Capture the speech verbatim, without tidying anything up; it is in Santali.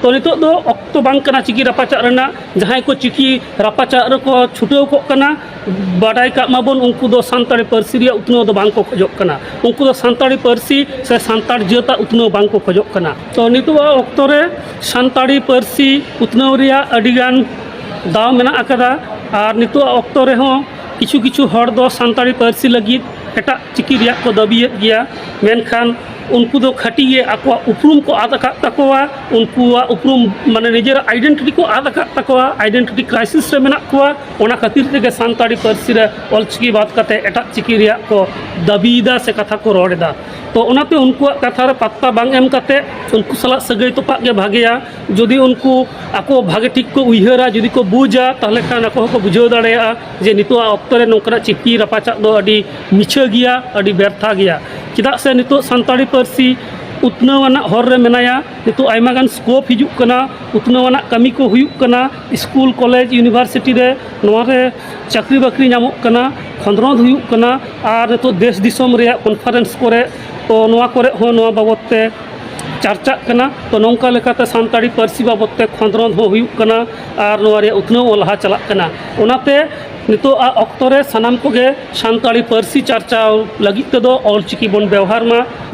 ᱛᱚ, ᱱᱤᱛᱚᱜ ᱫᱚ ᱚᱠᱛᱚ ᱵᱟᱝ ᱠᱟᱱᱟ ᱪᱤᱠᱤ ᱨᱟᱯᱟᱪᱟᱜ ᱨᱮᱱᱟᱜ᱾ ᱡᱟᱦᱟᱸᱭ ᱠᱚ ᱪᱤᱠᱤ ᱨᱟᱯᱟᱪᱟᱜ ᱨᱮᱠᱚ ᱪᱷᱩᱴᱟᱹᱣ ᱠᱚᱜ ᱠᱟᱱᱟ, ᱵᱟᱰᱟᱭ ᱠᱟᱜ ᱢᱟᱵᱚᱱ, ᱩᱱᱠᱩ ᱫᱚ ᱥᱟᱱᱛᱟᱲᱤ ᱯᱟᱹᱨᱥᱤ ᱨᱮᱭᱟᱜ ᱩᱛᱱᱟᱹᱣ ᱫᱚ ᱵᱟᱝ ᱠᱚ ᱠᱷᱚᱡᱚᱜ ᱠᱟᱱᱟ᱾ ᱩᱱᱠᱩ ᱫᱚ ᱥᱟᱱᱛᱟᱲᱤ ᱯᱟᱹᱨᱥᱤ ᱥᱮ ᱥᱟᱱᱛᱟᱲ ᱡᱟᱹᱛᱟᱜ ᱩᱛᱱᱟᱹᱣ ᱵᱟᱝ ᱠᱚ ᱠᱷᱚᱡᱚᱜ ᱠᱟᱱᱟ᱾ ᱛᱚ, ᱱᱤᱛᱚᱜᱟᱜ ᱚᱠᱛᱚ ᱨᱮ ᱥᱟᱱᱛᱟᱲᱤ ᱯᱟᱹᱨᱥᱤ ᱩᱛᱱᱟᱹᱣ ᱨᱮᱭᱟᱜ ᱟᱹᱰᱤᱜᱟᱱ ᱫᱟᱣ ᱢᱮᱱᱟᱜ ᱟᱠᱟᱫᱟ᱾ ᱟᱨ ᱱᱤᱛᱚᱜᱟᱜ ᱚᱠᱛᱚ ᱨᱮᱦᱚᱸ ᱠᱤᱪᱷᱩ ᱠᱤᱪᱷᱩ ᱦᱚᱲ ᱫᱚ ᱥᱟᱱᱛᱟᱲᱤ ᱯᱟᱹᱨᱥᱤ ᱞᱟᱹᱜᱤᱫ ᱮᱴᱟᱜ ᱪᱤᱠᱤ ᱨᱮᱭᱟᱜ ᱠᱚ ᱫᱟᱹᱵᱤᱭᱮᱫ ᱜᱮᱭᱟ, ᱢᱮᱱᱠᱷᱟᱱ ᱩᱱᱠᱩ ᱫᱚ ᱠᱷᱟᱹᱴᱤ ᱜᱮ ᱟᱠᱚᱣᱟᱜ ᱩᱯᱨᱩᱢ ᱠᱚ ᱟᱫ ᱟᱠᱟᱫ ᱛᱟᱠᱚᱣᱟ, ᱩᱱᱠᱩᱣᱟᱜ ᱩᱯᱨᱩᱢ, ᱢᱟᱱᱮ, ᱱᱤᱡᱮᱨᱟᱜ ᱟᱭᱰᱮᱱᱴᱤᱴᱤ ᱠᱚ ᱟᱫ ᱟᱠᱟᱫ ᱛᱟᱠᱚᱣᱟ, ᱟᱭᱰᱮᱱᱴᱤᱴᱤ ᱠᱨᱟᱭᱥᱤᱥ ᱨᱮ ᱢᱮᱱᱟᱜ ᱠᱚᱣᱟ᱾ ᱚᱱᱟ ᱠᱷᱟᱹᱛᱤᱨ ᱛᱮᱜᱮ ᱥᱟᱱᱛᱟᱲᱤ ᱯᱟᱹᱨᱥᱤ ᱨᱮ ᱚᱞᱪᱤᱠᱤ ᱵᱟᱫ ᱠᱟᱛᱮ ᱮᱴᱟᱜ ᱪᱤᱠᱤ ᱨᱮᱭᱟᱜ ᱠᱚ ᱫᱟᱹᱵᱤᱭᱮᱫᱟ ᱥᱮ ᱠᱟᱛᱷᱟ ᱠᱚ ᱨᱚᱲ ᱮᱫᱟ᱾ ᱛᱚ, ᱚᱱᱟᱛᱮ ᱩᱱᱠᱩᱣᱟᱜ ᱠᱟᱛᱷᱟ ᱨᱮ ᱯᱟᱛᱛᱟ ᱵᱟᱝ ᱮᱢ ᱠᱟᱛᱮ ᱩᱱᱠᱩ ᱥᱟᱞᱟᱜ ᱥᱟᱹᱜᱟᱹᱭ ᱛᱚᱯᱟᱜ ᱜᱮ ᱵᱷᱟᱜᱮᱭᱟ᱾ ᱡᱩᱫᱤ ᱩᱱᱠᱩ ᱟᱠᱚ ᱵᱷᱟᱜᱮ ᱴᱷᱤᱠ ᱠᱚ ᱩᱭᱦᱟᱹᱨᱟ, ᱡᱩᱫᱤ ᱠᱚ ᱵᱩᱡᱟ, ᱛᱟᱦᱚᱞᱮ ᱠᱷᱟᱱ ᱟᱠᱚ ᱦᱚᱸᱠᱚ ᱵᱩᱡᱷᱟᱹᱣ ᱫᱟᱲᱮᱭᱟᱜᱼᱟ ᱡᱮ ᱱᱤᱛᱚᱜᱟᱜ ᱚᱠᱛᱚ ᱨᱮ ᱱᱚᱝᱠᱟᱱᱟᱜ ᱪᱤᱠᱤ ᱨᱟᱯᱟᱪᱟᱜ ᱫᱚ ᱟᱹᱰᱤ ᱢᱤᱪᱷᱟᱹ ᱜᱮᱭᱟ, ᱟᱹᱰᱤ ᱵᱮᱨᱛᱷᱟ ᱜᱮᱭᱟ᱾ ᱪᱮᱫᱟᱜ ᱥᱮ ᱱᱤᱛᱚᱜ ᱥᱟᱱᱛᱟᱲᱤ ᱯᱟᱹᱨᱥᱤ ᱩᱛᱱᱟᱹᱣ ᱟᱱᱟᱜ ᱦᱚᱨ ᱨᱮ ᱢᱮᱱᱟᱭᱟ, ᱱᱤᱛᱚᱜ ᱟᱭᱢᱟ ᱜᱟᱱ ᱥᱠᱳᱯ ᱦᱤᱡᱩᱜ ᱠᱟᱱᱟ, ᱩᱛᱱᱟᱹᱣ ᱟᱱᱟᱜ ᱠᱟᱹᱢᱤ ᱠᱚ ᱦᱩᱭᱩᱜ ᱠᱟᱱᱟ, ᱥᱠᱩᱞ, ᱠᱚᱞᱮᱡᱽ, ᱤᱭᱩᱱᱤᱵᱷᱟᱨᱥᱤᱴᱤ ᱨᱮ ᱱᱚᱣᱟ ᱨᱮ ᱪᱟᱹᱠᱨᱤ ᱵᱟᱹᱠᱨᱤ ᱧᱟᱢᱚᱜ ᱠᱟᱱᱟ, ᱠᱷᱚᱸᱫᱽᱨᱚᱸᱫᱽ ᱦᱩᱭᱩᱜ ᱠᱟᱱᱟ, ᱟᱨ ᱱᱤᱛᱚᱜ ᱫᱮᱥ ᱫᱤᱥᱚᱢ ᱨᱮᱭᱟᱜ ᱠᱚᱱᱯᱷᱟᱨᱮᱱᱥ ᱠᱚᱨᱮ, ᱛᱚ, ᱱᱚᱣᱟ ᱠᱚᱨᱮ ᱦᱚᱸ ᱱᱚᱣᱟ ᱵᱟᱵᱚᱫ ᱛᱮ ᱪᱟᱨᱪᱟᱜ ᱠᱟᱱᱟ᱾ ᱛᱚ, ᱱᱚᱝᱠᱟ ᱞᱮᱠᱟᱛᱮ ᱥᱟᱱᱛᱟᱲᱤ ᱯᱟᱹᱨᱥᱤ ᱵᱟᱵᱚᱫ ᱛᱮ ᱠᱷᱚᱸᱫᱽᱨᱚᱸᱫᱽ ᱦᱚᱸ ᱦᱩᱭᱩᱜ ᱠᱟᱱᱟ ᱟᱨ ᱱᱚᱣᱟ ᱨᱮᱭᱟᱜ ᱩᱛᱱᱟᱹᱣ ᱦᱚᱸ ᱞᱟᱦᱟ ᱪᱟᱞᱟᱜ ᱠᱟᱱᱟ᱾ ᱚᱱᱟᱛᱮ ᱱᱤᱛᱚᱜ ᱟᱜ ᱚᱠᱛᱚ ᱨᱮ ᱥᱟᱱᱟᱢ ᱠᱚᱜᱮ ᱥᱟᱱᱛᱟᱲᱤ ᱯᱟᱹᱨᱥᱤ ᱪᱟᱨᱪᱟᱣ ᱞᱟᱹᱜᱤᱫ ᱛᱮᱫᱚ ᱚᱞᱪᱤᱠᱤ ᱵᱚᱱ ᱵᱮᱣᱦᱟᱨ ᱢᱟ᱾